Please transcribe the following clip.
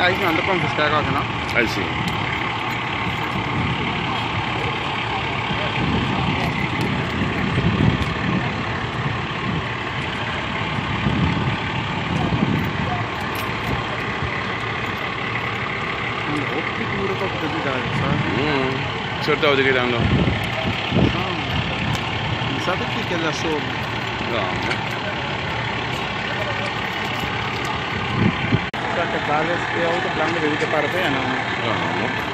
Ai, nan ta konfiská e kos, no? Ai si. Hopi duro pa bo ta sa. Suerte auto gritando. Mi sa ta kiko el a sobre. No. Sa que vale e auto blanco debe que para pe no. No.